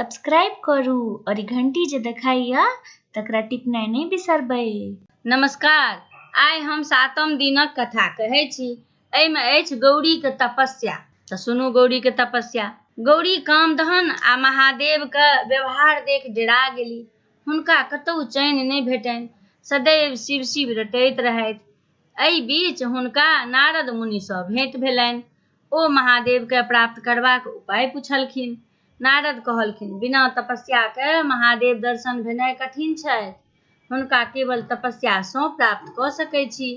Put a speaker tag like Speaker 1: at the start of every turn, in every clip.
Speaker 1: Subscribe करू और ई घंटी जे देखाइया तकरा टिपनाइ नहि बिसरबै।
Speaker 2: नमस्कार, आइ हम सातम दिनक कथा कहै छी। एहिमे अछि गौरीक तपस्या। तऽ सुनू गौरीक तपस्या। गौरी कामदहन आ महादेवके व्यवहार देखि डेरा गेली। हुनका कतहु चैन नहि भेटनि। सदैव शिव शिव रटैत रहथि। एहि बीच हुनका नारद मुनिसँ भेंट भेलनि। ओ महादेवकेँ प्राप्त करबाक उपाय पुछलखिन। नारद कहलखिन, बिना तपस्याके महादेव दर्शन भेनाइ कठिन छथि। हुनका केवल तपस्यासँ प्राप्त कऽ सकैत छी।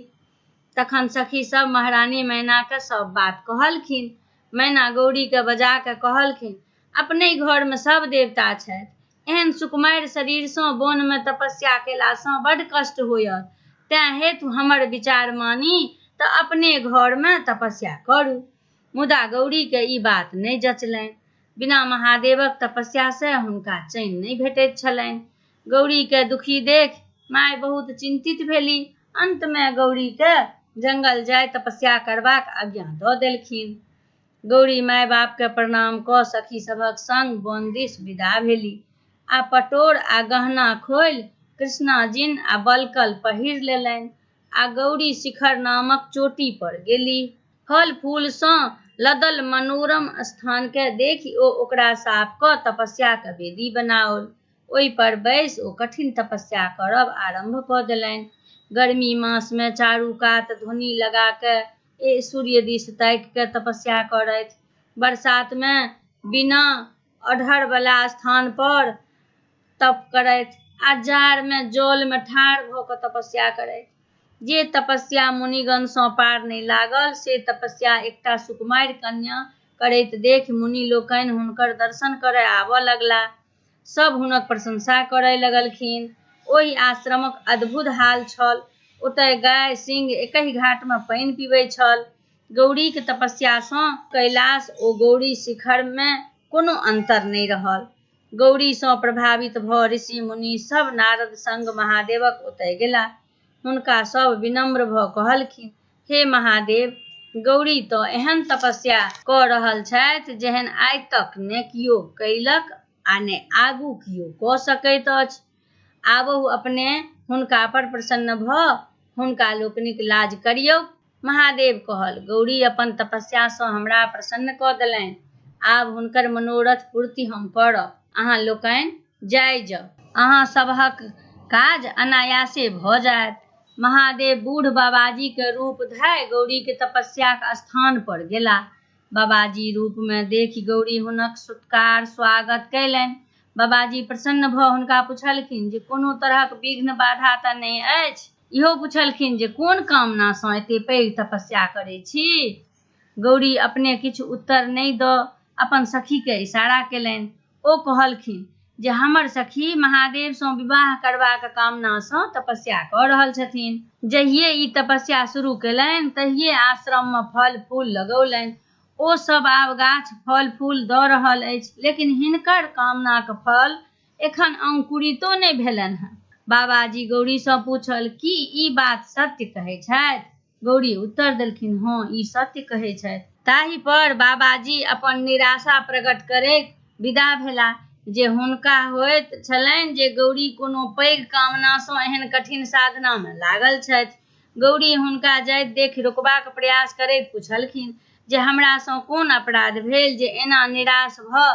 Speaker 2: तखन सखी सभ महारानी मैनाकेँ सभ बात कहलखिन। मैना गौरीकेँ बजा कऽ कहलखिन, अपनहि घरमे सभ देवता छथि। एहन सुकुमारि शरीरसँ वनमे तपस्या कयलासँ बड्ड कष्ट होयत। तेँ हेतु हमर विचार मानी तँ अपने घरमे तपस्या करू। मुदा गौरीकेँ ई बात नहि जँचलनि। बिना महादेवक तपस्यासँ हुनका चैन नहि भेटैत छलनि। गौरीकेँ दुखी देखि माय बहुत चिन्तित भेली। अन्तमे गौरीकेँ जंगल जाय तपस्या करबाक आज्ञा दऽ देलखिन। गौरी माय-बापकेँ प्रणाम कऽ सखी सभक संग वन दिस विदा भेली आ पटोर आ गहना खोलि कृष्णाजिन आ बलकल पहिर लेलनि आ गौरी शिखर नामक चोटी पर गेली। फल-फूलसँ लदल मनोरम स्थानकेँ देखि ओ ओकरा साफ कऽ तपस्याक वेदी बनाओल। ओहि पर बैसि ओ कठिन तपस्या करब आरम्भ कऽ देलनि। गर्मी मासमे चारू कात धुनी लगा कऽ सूर्य दिस ताकि कऽ तपस्या करथि। बरसातमे बिना अढ़रवला स्थानपर तप करथि आ जाड़मे जलमे ठाढ़ भऽ कऽ तपस्या करथि। जे तपस्या मुनिगणसँ पार नहि लागल से तपस्या एकटा सुकुमारि कन्या करैत देखि मुनि लोकनि हुनकर दर्शन करय आबऽ लगलाह। सभ हुनक प्रशंसा करय लगलखिन। ओहि आश्रमक अद्भुत हाल छल। ओतय गाय, सिंह एकहि घाटमे पानि पिबैत छल। गौरीक तपस्यासँ कैलाश ओ गौरी शिखरमे कोनो अन्तर नहि रहल। गौरीसँ प्रभावित भऽ ऋषि-मुनि सभ नारद संग महादेवक ओतय गेलाह। हुनका सभ विनम्र भऽ कहलखिन, हे महादेव! गौरी तँ एहन तपस्या कऽ रहल छथि जेहन आइ तक ने कियो कयलक आ ने आगू कियो कऽ सकैत अछि। आबहु अपने हुनका पर प्रसन्न भऽ हुनका लोकनिक लाज करियौक। महादेव कहल, गौरी अपन तपस्यासँ हमरा प्रसन्न कऽ देलनि। आब हुनकर मनोरथ पूर्ति हम करब। अहाँ लोकनि जाइ जाउ। अहाँ सबहक काज अनायासे भऽ जायत। महादेव बूढ़ बाबाजीक रूप धय गौरीक तपस्याक स्थान पर गेलाह। बाबाजी रूपमे देखि गौरी हुनक सत्कार स्वागत कयलनि। बाबाजी प्रसन्न भऽ हुनका पुछलखिन जे कोनो तरहक विघ्न बाधा तँ नहि अछि? इहो पुछलखिन जे कोन कामनासँ एते पैघ तपस्या करै छी? गौरी अपने किछु उत्तर नहि दऽ अपन सखीकेँ इशारा केलनि। ओ कहलखिन जे हमर सखी महादेवसँ विवाह करबाक कामनासँ तपस्या कऽ रहल छथिन। जहिये ई तपस्या शुरू केलनि तहिये आश्रममे फल-फूल लगौलनि। ओ सभ आब गाछ फल-फूल दऽ रहल अछि, लेकिन हिनकर कामनाक फल एखन अंकुरितो नहि भेलनि हेँ। बाबाजी गौरीसँ पूछल, की ई बात सत्य कहै छथि? गौरी उत्तर देलखिन, हँ, ई सत्य कहै छथि। ताहि पर बाबाजी अपन निराशा प्रकट करैत विदा भेलाह जे हुनका होइत छलनि जे गौरी कोनो पैघ कामनासँ एहन कठिन साधनामे लागल छथि। गौरी हुनका जाइत देखि रोकबाक प्रयास करैत पुछलखिन जे हमरासँ कोन अपराध भेल जे एना निराश भऽ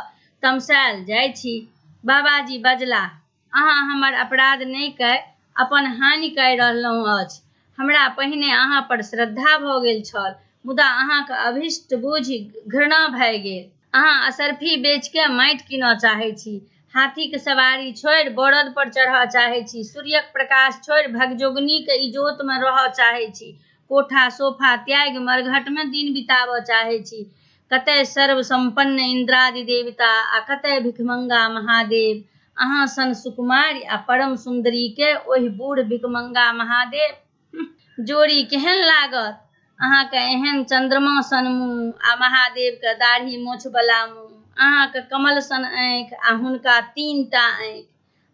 Speaker 2: तमसायल जाइ छी? बाबाजी बजलाह, अहाँ हमर अपराध नहि कय अपन हानि कय रहलहुँ अछि। हमरा पहिने अहाँ पर श्रद्धा भऽ गेल छल, मुदा अहाँक अभीष्ट बूझि घृणा भय गेल। अहाँ असर्फी बेचि कऽ माटि कीनऽ चाहैत छी, हाथीक सवारी छोड़ि बड़द पर चढ़ऽ चाहैत छी, सूर्यक प्रकाश छोड़ि भगजोगनीक इजोतमे रहऽ चाहैत छी, कोठा-सोफा त्यागि मरघटमे दिन बिताबऽ चाहैत छी। कतय सर्वसम्पन्न इन्द्रादि देवता आ कतय भिखमंगा महादेव! अहाँ सन सुकुमारि आ परम सुन्दरीकेँ ओहि बूढ़ भिखमंगा महादेव जोड़ी केहन लागत? अहाँकेँ एहन चन्द्रमा सन मुँह आ महादेवकेँ दाढ़ी-मोछबला मुँह! अहाँक कमल सन आँखि आ हुनका तीनटा आँखि!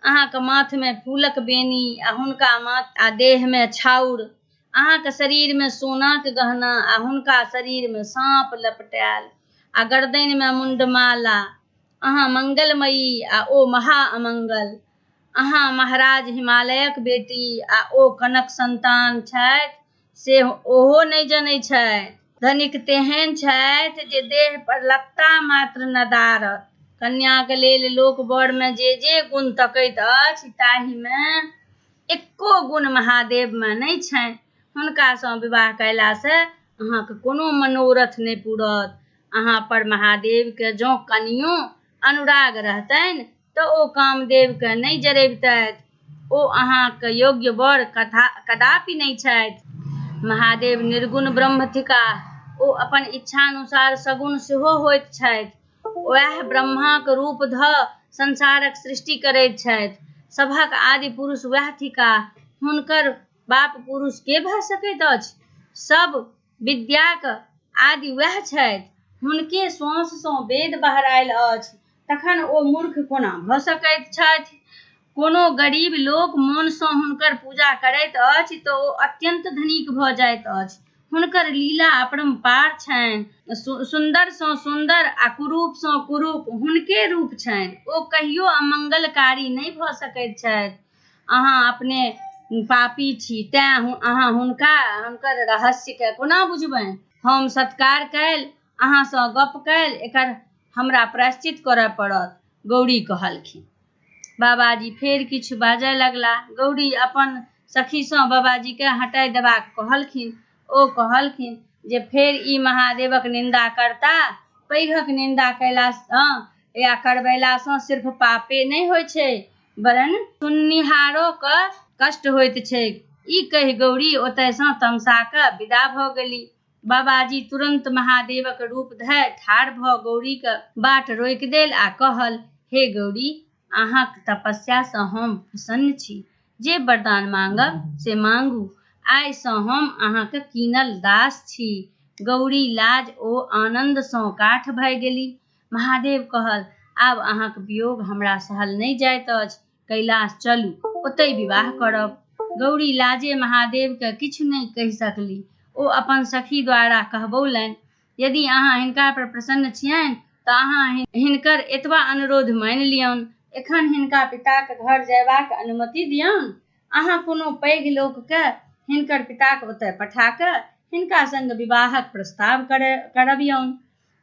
Speaker 2: अहाँक माथमे फूलक बेनी आ हुनका माथ आ देहमे छाउर! अहाँक शरीरमे सोनाक गहना आ हुनका शरीरमे साँप लपटायल आ गरदनिमे मुण्डमाला! अहाँ मंगलमयी आ ओ महा अमंगल। अहाँ महाराज हिमालयक बेटी आ ओ कनक संतान छथि से ओहो नहि जनै छथि। धनिक तेहन छथि जे देह पर लत्ता मात्र नदारत। कन्याक लेल लोक वरमे जे जे गुण तकैत अछि ताहिमे एक्को गुण महादेवमे नहि छनि। हुनकासँ विवाह कयलासँ अहाँके कोनो मनोरथ नहि पूरत। अहाँ पर महादेवके जँ कनियो अनुराग रहतनि तऽ ओ कामदेवके नहि जरबितथि। ओ अहाँक योग्य वर कथा कदापि नहि छथि। महादेव निर्गुण ब्रह्म थिकाह। ओ अपन इच्छानुसार सगुण सेहो होइत छथि। ओएह ब्रह्माक रूप धऽ संसारक सृष्टि करैत छथि। सभक आदि पुरुष वएह थिकाह। हुनकर बाप पुरुष के भऽ सकैत अछि? सब विद्याक आदि वएह छथि। हुनके श्वाससँ वेद बहरायल अछि। तखन ओ मूर्ख कोना भऽ सकैत छथि? कोनो गरीब लोक मोनसँ हुनकर पूजा करैत अछि तऽ ओ अत्यन्त धनिक भऽ जाइत अछि। हुनकर लीला अपरम्पार छनि। सुन्दरसँ सुन्दर आ कुरूपसँ कुरूप हुनके रूप छनि। ओ कहियो अमंगलकारी नहि भऽ सकैत छथि। अहाँ अपने पापी छी तेँ अहाँ हुनका हुनकर रहस्यकेँ कोना बुझबनि? हम सत्कार कयल, अहाँसँ गप्प कयल, एकर हमरा प्रायश्चित करय पड़त, गौरी कहलखिन। बाबाजी फेर किछु बाजय लगला। गौरी अपन सखीसँ बाबाजीकेँ हटाय देबाक कहलखिन। ओ कहलखिन जे फेर ई महादेवक निन्दा करता। पैघक निन्दा कयलासँ या करबेलासँ सिर्फ पापे नहि होइत छै वरन् सुननिहारोके कष्ट होइत छैक। ई कहि गौरी ओतयसँ तमसा कऽ विदा भऽ गेली। बाबाजी तुरन्त महादेवक रूप धय ठाढ़ भऽ गौरीक बाट रोकि देल आ कहल, हे गौरी, अहाँक तपस्यासँ हम प्रसन्न छी। जे वरदान माँगब से माँगू। आइसँ हम अहाँक कीनल दास छी। गौरी लाज ओ आनन्दसँ काठ भए गेली। महादेव कहल, आब अहाँक वियोग हमरा सहल नहि जाइत अछि। कैलाश चलू, ओतहि विवाह करब। गौरी लाजे महादेवकेँ किछु नहि कहि सकली। ओ अपन सखी द्वारा कहबौलनि, यदि अहाँ हिनका पर प्रसन्न छियनि तऽ अहाँ हिनकर एतबा अनुरोध मानि लियौन। एखन हिनका पिताक घर जयबाक अनुमति दियौन। अहाँ कोनो पैघ लोककेँ हिनकर पिताक ओतय पठा कऽ हिनका संग विवाहक प्रस्ताव करबियौन।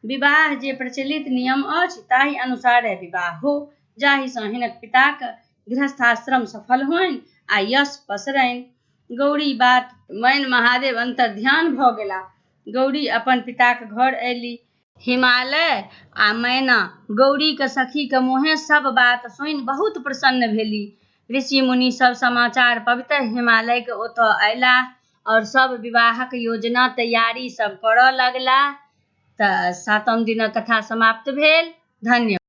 Speaker 2: विवाह जे प्रचलित नियम अछि ताहि अनुसारे विवाह हो, जाहिसँ हिनक पिताक गृहस्थाश्रम सफल होइन आ यश पसरनि। गौरी बात मानि महादेव अन्तर्ध्यान भऽ गेलाह। गौरी अपन पिताक घर अयली। हिमालय आ मैना गौरीक सखीक मुँहे सभ बात सुनि बहुत प्रसन्न भेली। ऋषि-मुनि सभ समाचार पबितहि हिमालयक ओतऽ अयलाह आओर सभ विवाहक योजना तैयारी सभ करऽ लगलाह। तऽ सातम दिनक कथा समाप्त भेल। धन्यवाद।